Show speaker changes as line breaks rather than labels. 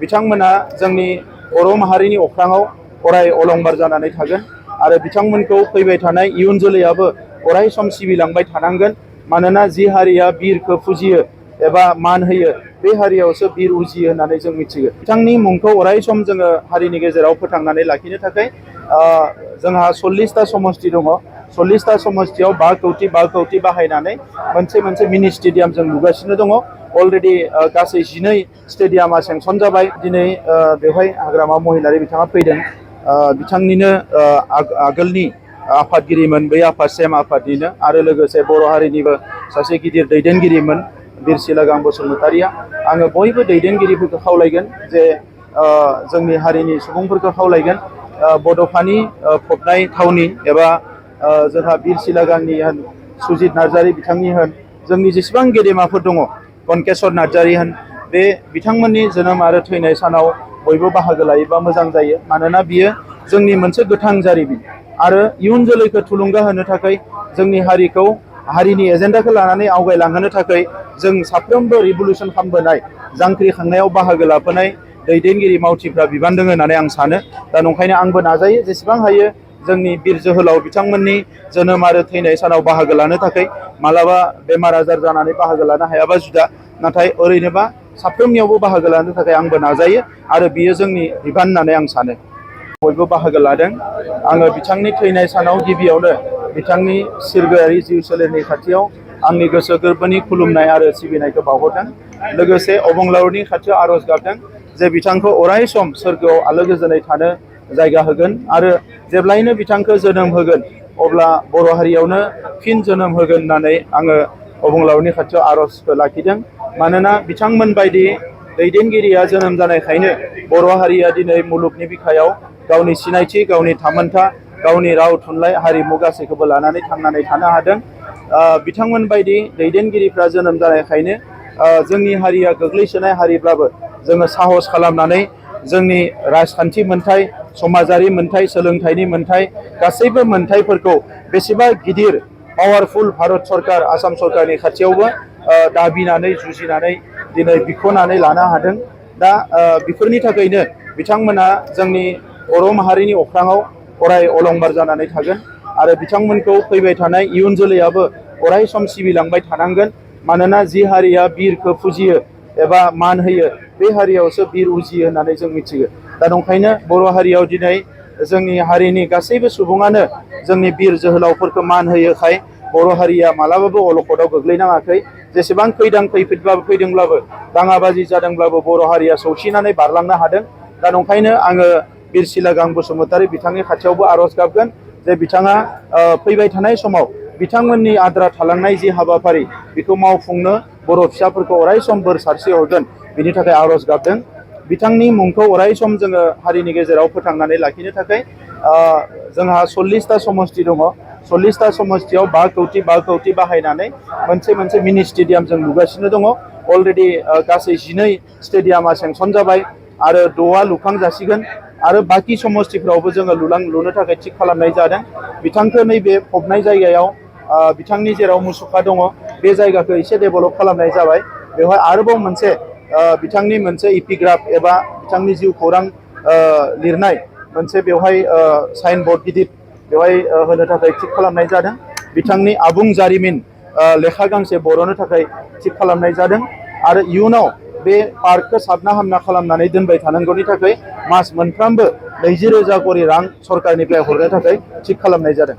बिथांमोना जोंनि बर' माहारिनि अख्राङाव अराय अलंबार जानानै थागोन आरो बिथांमोनखौ फैबाय थानाय इयुन जोलैयाबो अराय सम सिबिलांबाय थानांगोन। मानोना जि हारिया बिरखौ फुजियो एबा मान होयो बे हारियावसो बिर उजियो होननानै जों मिथियो। बिथांनि मुंखौ अराय सम जोङो हारिनि गेजेराव फोथांनानै लाखिनो थाखाय जोंहा 40टा समस्ति दङ। 40टा समस्तियाव 5 कौटि बाहायनानै मोनसे मिनि स्टेडियाम जों लुगासिनो दङ। अलरेडि गासै 12 स्टेडियामा सेंसन जाबाय। दिनै बेवहाय हाग्रामा महिलारि बिथाङा फैदों। बिथांनिनो आगोलनि आफादगिरिमोन, बै आफाद सेम आफादनिनो आरो लोगोसे बर' हारिनिबो सासे गिदिर दैदेनगिरिमोन बिरसिलागां बसुमतारिया। आङो बयबो दैदेनगिरिफोरखौ खावलायगोन जे जोंनि हारिनि सुबुंफोरखौ खावलायगोन बड'फानि फबनाय थावनि एबा जोंहा बिरसिलागांनि होन, सुजित नार्जारि बिथांनि होन, जोंनि जेसेबां गेदेमाफोर दङ, गनकेस्वर नार्जारि होन, बे बिथांमोननि जोनोम आरो थैनाय सानाव बयबो बाहागो लायोबा मोजां जायो। मानोना बियो जोंनि मोनसे गोथां जारिमिन आरो इयुन जोलैखौ थुलुंगा होनो थाखाय जोंनि हारिखौ हारिनि एजेन्डाखौ लानानै आवगायलांहोनो थाखाय जों साफ्रोमबो रिभलुसन खालामबोनाय, जांख्रिखांनायाव बाहागो लाबोनाय दैदेनगिरि मावथिफ्रा बिबान दङ होननानै आं सानो। दा नंखायनो आंबो नाजायो जेसेबां हायो जोंनि बिर जोहोलाव बिथांमोननि जोनोम आरो थैनाय सानाव बाहागो लानो थाखाय। मालाबा बेमार आजार जानानै बाहागो लानो हायाबा जुदा, नाथाय ओरैनोबा साफ्रोमनियावबो बाहागो लानो थाखाय आंबो नाजायो आरो बियो जोंनि बिबान होननानै आं सानो। बयबो बाहागो लादों। आङो बिथांनि थैनाय सानाव गिबियावनो बिथांनि सिरगोआरि जिउ सोलेरनि खाथियाव आंनि गोसो गोरबोनि खुलुमनाय आरो सिबिनायखौ बावहरदों। लोगोसे अबंलावरिनि खाथियाव आर'ज गाबदों जे बिथांखौ अराय सम सोरगोआव आलो गोजोनै थानो जायगा होगोन आरो जेब्लायनो बिथांखौ जोनोम होगोन अब्ला बर' हारियावनो फिन जोनोम होगोन होननानै आङो अबंलावरिनि खाथियाव आर'जखौ लाखिदों। मानोना बिथांमोन बायदि दैदेनगिरिया जोनोम जानायखायनो बर' हारिया दिनै मुलुगनि बिखायाव गावनि सिनायथि, गावनि थामोनथा, गावनि राव थुनलाइ हारिमु गासैखौबो लानानै थांनानै थानो हादों। बिथांमोन बायदि दैदेनगिरिफ्रा जोनोम जानायखायनो जोंनि हारिया गोग्लैसोनाय हारिब्लाबो जोङो साहस खालामनानै जोंनि राजखान्थि मोनथाय, समाजारि मोनथाय, सोलोंथाइनि मोनथाय गासैबो मोनथायफोरखौ बेसेबा गिदिर पावारफुल भारत सरकार, आसाम सरकारनि खाथियावबो दाबिनानै जुजिनानै दिनै बिख'नानै लानो हादों। दा बेफोरनि थाखायनो बिथांमोना जोंनि बर' माहारिनि अख्राङाव अराय अलंबार जानानै थागोन आरो बिथांमोनखौ फैबाय थानाय इयुन जोलैयाबो अराय सम सिबिलांबाय थानांगोन। मानोना जि हारिया बिरखौ फुजियो एबा मान होयो बे हारियावसो बिर उजियो होननानै जों मिथियो। दा नंखायनो बर' हारियाव दिनै जोंनि हारिनि गासैबो सुबुङानो जोंनि बिर जोहोलावफोरखौ मान होयोखाय बर' हारिया मालाबाबो अलखदाव गोग्लैनाङाखै। जेसेबां खैदां खैफोदब्लाबो फैदोंब्लाबो, दाङाबाजि जादोंब्लाबो बर' हारिया सौसिनानै बारलांनो हादों। दा नंखायनो आङो बिरसिलागां बसुमतारि बिथांनि खाथियावबो आर'ज गाबगोन जे बिथाङा फैबाय थानाय समाव बिथांमोननि आद्रा थालांनाय जि हाबाफारि बेखौ मावफुंनो बर' फिसाफोरखौ अराय सम बोर सारस्रि हरगोन, बिनि थाखाय आर'ज गाबदों। बिथांनि मुंखौ अराय सम जोङो हारिनि गेजेराव फोथांनानै लाखिनो थाखाय जोंहा 40टा समस्ति दङ। 40टा समस्तियाव 5 कौटि बाहायनानै मोनसे मिनि स्टेडियाम जों लुगासिनो दङ। अलरेडि गासै 12 स्टेडियामा सेंसन जाबाय आरो 6आ लुखां जासिगोन आरो बाखि समस्तिफ्रावबो जोङो लुनो थाखाय थिग खालामनाय जादों। बिथांखौ नैबे फबनाय जायगायाव बिथांनि जेराव मुसुखा दङ बे जायगाखौ एसे डेभेलप खालामनाय जाबाय। बेवहाय आरोबाव बिथांनि मोनसे इपिग्राफ एबा बिथांनि जिउ खौरां लिरनाय मोनसे बेवहाय साइन बर्ड गिदिर बेवहाय होनो थाखाय थिग खालामनाय जादों। बिथांनि आबुं जारिमिन लेखा गांसे बर'नो थाखाय थिग खालामनाय जादों आरो इयुनाव बे पार्कखौ साबना हामना खालामनानै दोनबाय थानांगौनि थाखाय मास मोनफ्रोमबो 20,000 करि रां सरकारनिफ्राय हरनो थाखाय थिग खालामनाय जादों।